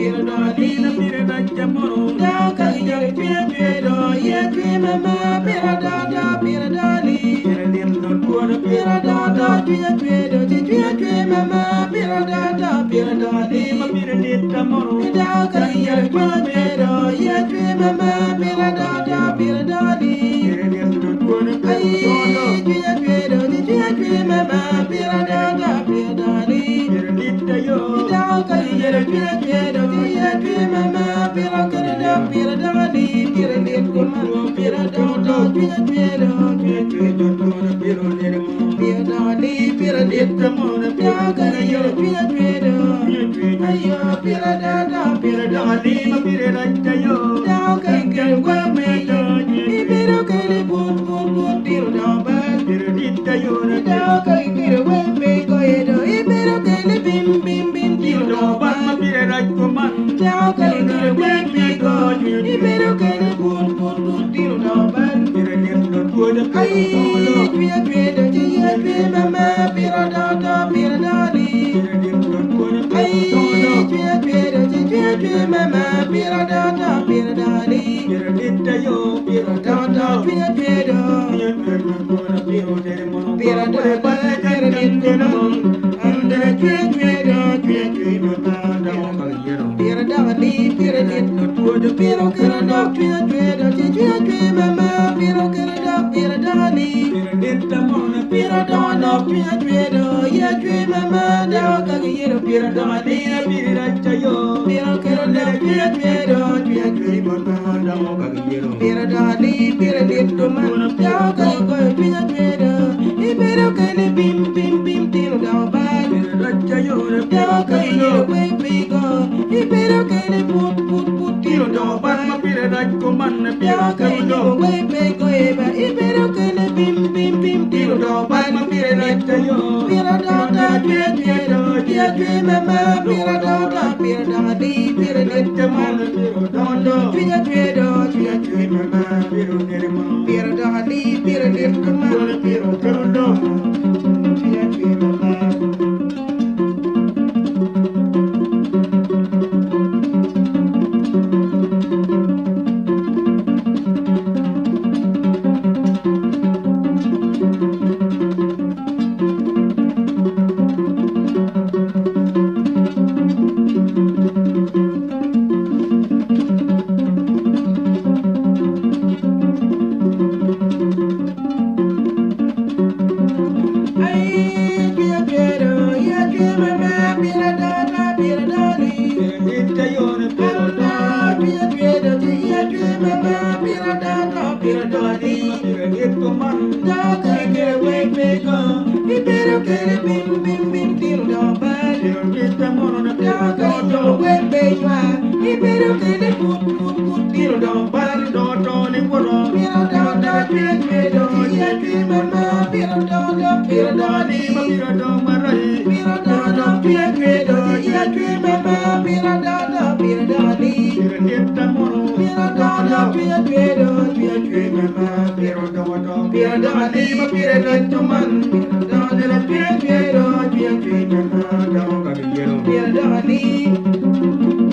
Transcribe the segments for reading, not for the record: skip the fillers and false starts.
piro dongo ali. Dako ka giyelo cwinya cwer do iya cwer mama piro do do piro do ali. Piro do do cwinya cwer do ci cwinya cwer mama piro do do piro do ali. Dako ka giyelo cwinya cwer do iya cwer mama piro do do piro do ali. Aii cwinya cwer do ci cwinya cwer mama piro do do piro do ali. Dako ka giyelo cwinya cwer do ci iya cwer mama piro kede dok piro do ali piro lit kuma piro do do cwinya cwer do piro do ali piro lit dako ka giyelo cwinya cwer do ayo piro do do piro do ali dako ka giyelo gwa medo ibedo kede but but but tiro do bal dako ka giyelo gwa mego edo ibedo kede bim bim bim tiro do bal dako ka giyelo gwa mego ibedo kede but but but tiro do bal Ai, cwinya cwer do ci iya cwer mama piro do do piro do ali. Ai, cwinya cwer do ci cwinya cwer mama piro do do piro do ali. Do do cwinya cwer do piro do do piro lit kuma ande cwinya cwer do cwinya cwer mama piro do ali piro lit piro kero dok cwinya cwer do ci cwinya cwer mama piro kero dok piro do ali. Piro do dok cwinya cwer do iya cwer mama dako ka giyelo piro do ali. Piro kero dok cwinya cwer do cwinya cwer mama piro do ali piro lit kuma dako ka gigoyo cwinya cwer do ibedo kede bim bim bim tiro do bal dako ka giyelo gwe pigo ibedo kede but but but tiro do bal dako ka giyelo gwe pigo eba ibedo kede bim bim bim tiro do bal piro do do cwinya cwer do iya cwer mama piro do do piro do ali piro lit kuma cwinya cwer do cwinya cwer mama piro do ali piro lit kuma cwinya cwer mama. Ai, cwinya cwer do iya cwer mama piro do do piro do ali. Anda cwinya cwer do ci iya cwer mama piro do do piro do ali. Dako ka giyelo gwe pigo ibedo kede bim bim bim tiro do bal dako ka giyelo gwe pe nywa ibedo kede but but but tiro do bal piro do do cwinya cwer do ci iya cwer mama piro do do piro do ali. Piro do do cwinya cwer do ci iya cwer mama piro do do piro do ali. Piro do do cwinya cwer do cwinya cwer mama piro do ali piro lit kuma piro do do cwinya cwer do cwinya cwer mama piro do ali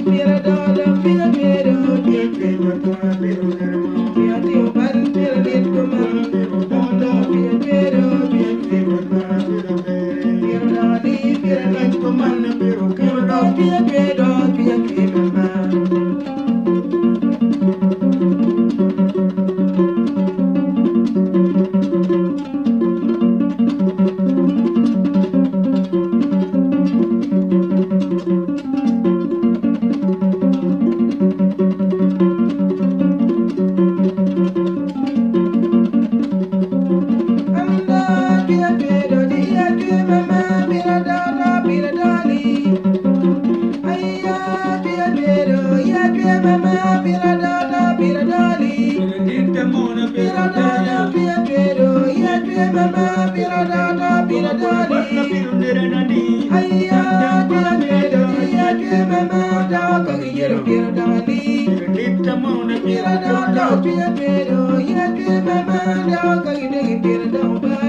piro do do cwinya cwer do cwinya cwer mama piro tiro bal piro lit kuma do do cwinya cwer do cwinya cwer mama piro do ali piro lit kuma piro do cwinya cwer do cwinya cwer mama. Anda cwinya cwer do ci iya cwer mama piro do do piro do ali. Aiya cwinya cwer do iya cwer mama piro do do piro do ali. Piro do do cwinya cwer do iya cwer mama piro do do piro do ali. Aiya cwinya cwer do ci iya cwer mama dako ka giyelo piro do ali. Piro do do cwinya cwer do iya cwer mama dako ka gidegi piro do bal.